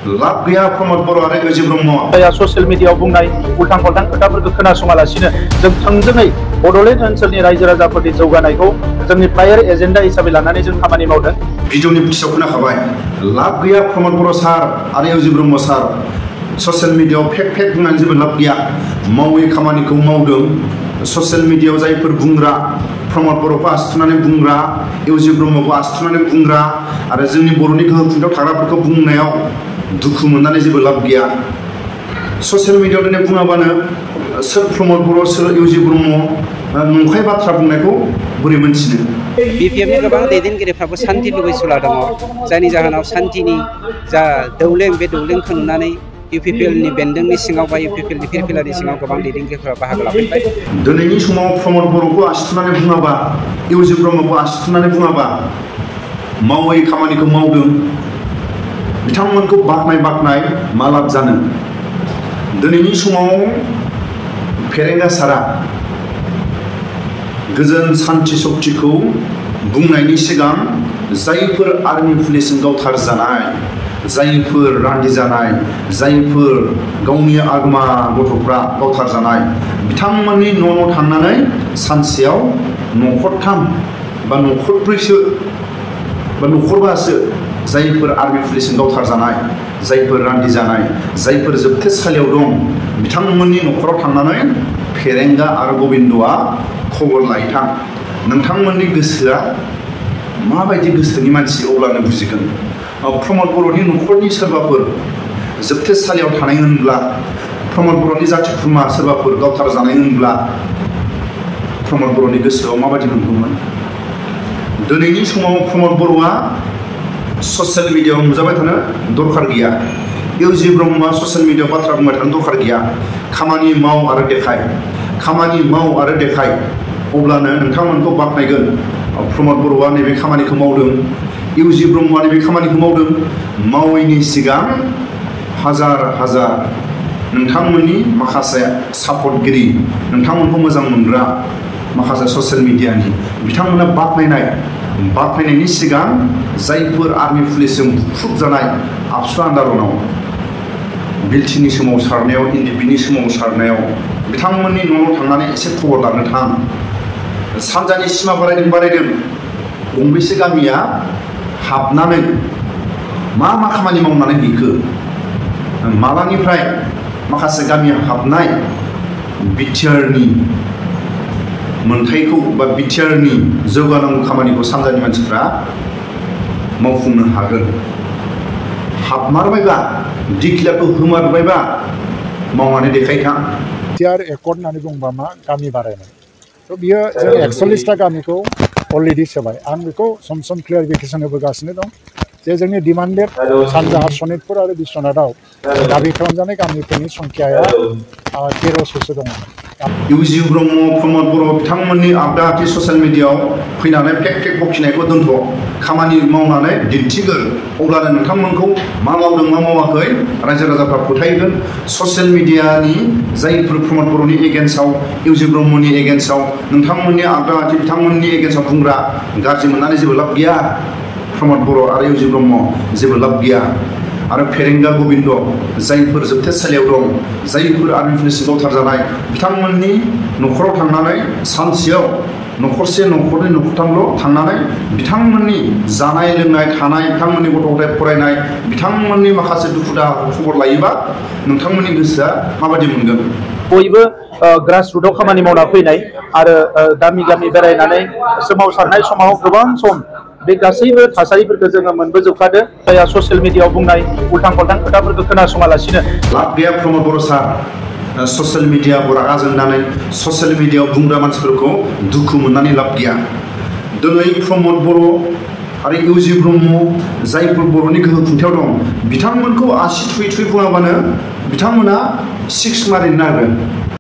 लाब गैया प्रमद बर' आरो इउजि ब्रह्म ससियेल मिडियायाव बुंनाय उल्टां फाल्टां खोथाफोरखौ खोनासङालासिनो जों थोंजोङै बड'लेण्ड ओनसोलनि रायजो राजाफोरनि जौगानायखौ जोंनि प्रायर एजेन्डा हिसाबै लानानै जों खामानि मावदों। भिडिअनि पिक्साव खोनाखाबाय लाब गैया प्रमद बर' सार आरो इउजि ब्रह्म सार ससियेल मिडियायाव फेक बुंनानै जेबो लाब गैया मावै खामानिखौ मावदों। ससियेल मिडियायाव जायफोर बुंग्रा प्रमद बर'खौ आसुथुनानै बुंग्रा इउजि ब्रह्मखौ आसुथुनानै बुंग्रा आरो जोंनि बर'नि गोहो खुंथायाव थाग्राफोरखौ बुंनायाव दुखु मोननानै जेबो लाब गैया। ससियेल मिडियायाव दिनै बुङाबानो सोर प्रमद बर' सोर इउजि ब्रह्म नंखाय बाथ्रा बुंनायखौ बोरै मोनथिनो। बिपिएफनि गोबां दैदेनगिरिफ्राबो सान्थि लुबैसुला दङ, जायनि जाहोनाव सान्थिनि जा दौलें बे दौलेंखौ नुनानै इउपिपिएलनि बेन्दोंनि सिङाव बा इउपिपिएलनि फिरफिलानि सिङाव गोबां दैदेनगिरिफोरा बाहागो लाफैबाय। दिनैनि समाव प्रमद बर'खौ आसुथुनानै बुङाबा इउजि ब्रह्मखौ आसुथुनानै बुङाबा मावै खामानिखौ मावदों बिथांमोनखौ बाख्नाय मा लाब जानो। दिनैनि समाव फेरेंगा सारा गोजोन सान्थि सक्तिखौ बुंनायनि सिगां जायफोर आर्मि पुलिसजों गावथार जानाय जायफोर रान्दि जानाय जायफोर गावनि आगोमा गथ'फ्रा गावथार जानाय बिथांमोननि न' थांनानै सानसेयाव न'खरथाम बा न'खरब्रैसो बा न'खरबासो जायफोर आर्मि पुलिसजों गावथार जानाय जायफोर रान्दि जानाय जायफोर जोबथेसालियाव दं बिथांमोननि न'खराव थांनानै फेरेंगा आरो गबिन्दआ खबर लायथां। नोंथांमोननि गोसोआ माबायदि गोसोनि मानसि अब्लानो बुजिगोन। प्रमद बर'नि न'खरनि सोरबाफोर जोबथेसालियाव थानायमोनब्ला प्रमद बर'नि जाथि खुरमा सोरबाफोर गावथार जानायमोनब्ला प्रमद बर'नि गोसोआव माबायदि मोनगौमोन। दिनैनि समाव प्रमद बर'आ ससियेल मिडियायाव नुजाबाय थानो दरखार गैया। इउजि ब्रह्मआ ससियेल मिडियायाव बाथ्रा बुंबाय थानो दरखार गैया। खामानि माव आरो देखाय खामानि माव आरो देखाय अब्लानो नोंथांमोनखौ बाख्नायगोन। प्रमद बर'आ नैबे खामानिखौ मावदों इउजि ब्रह्मआ नैबे खामानिखौ मावदों। मावैनि सिगां हाजार नोंथांमोननि माखासे सापर्टगिरि नोंथांमोनखौ मोजां मोनग्रा माखासे ससियेल मिडियानि बिथांमोना बाख्नायनायनि सिगां जायफोर आर्मि पुलिसजों बुख्रुब जानाय आबसु आन्दालनाव बिलटिनि समाव सारनायाव इन्डिपिनि समाव सारनायाव बिथांमोननि न'आव थांनानै एसे खबर लानो थां। सानजानि सिमा बारायदों गंबेसे गामिया हाबनानै मा खामानि मावनानै हैखो मालानिफ्राय माखासे गामिया हाबनाय बिटिआरनि मोनथायखौ बा बिटिआरनि जौगानांगौ खामानिखौ सानजानि मानसिफ्रा मावफुंनो हागोन। हाबमारबायबा दिखिलाखौ होमारबायबा मावनानै देखायखां। बिटिआर एकर्ड होननानै बुंबा मा गामि बारायनाय थ' बियो जों 41टा गामिखौ अलरेडि सोबाय। आं बेखौ सम क्लियारिफिकेसन होबोगासिनो दं जे जोंनि डिमान्डेड सानजाहा सनितपुर आरो बिश्वनाथआव दाबि खालामजानाय गामिफोरनि संख्याया 1300सो दङ। इउजि ब्रह्म प्रमद बर' बिथांमोननि आगदा ससियेल मिडियायाव फैनानै फेक बखिनायखौ दोनथ' खामानि मावनानै दिन्थिगोन अब्लानो नोंथांमोनखौ मा मावदों मा मावाखै रायजो राजाफ्रा फोथायगोन। ससियेल मिडियानि जायफोर प्रमद बर'नि एगेन्स्टआव इउजि ब्रह्मनि एगेन्स्टआव नोंथांमोननि आगदा बिथांमोननि एगेन्स्टआव बुंग्रा गाज्रि मोननानै जेबो लाब गैया। प्रमद बर' आरो इउजि ब्रह्म जेबो लाब गैया। आरो फेरेंगा गबिन्द जायफोर जोबथेसालियाव दं जायफोर आर्मि पुलिसजों गावथार जानाय बिथांमोननि न'खराव थांनानै सानसेयाव न'खरसे न'खरनै न'खरथामल' थांनानै बिथांमोननि जानाय लोंनाय थानाय बिथांमोननि गथ' गथाय फरायनाय बिथांमोननि माखासे दुखु दाहाखौ खबर लायोबा नोंथांमोननि गोसोआ माबायदि मोनगोन। बयबो ग्रासरुटआव खामानि मावना फैनाय आरो गामि बेरायनानै सोमावसारनाय समाव गोबां सम बे गासैबो थासारिफोरखौ जोङो मोनबोजोबखादों। ससियेल मिडियायाव बुंनाय उल्टां फाल्टां खोथाफोरखौ खोनासङालासिनो लाब गैया प्रमद बर' सार ससियेल मिडियाखौ रागा जोंनानै ससियेल मिडियायाव बुंग्रा मानसिफोरखौ दुखु मोननानै लाब गैया। दिनै प्रमद बर' आरो इउजि ब्रह्म जायफोर बर'नि गोहो खुंथायाव दं बिथांमोनखौ आसि थुयै बुङाबानो बिथांमोना 6 मारिनो नागिरो।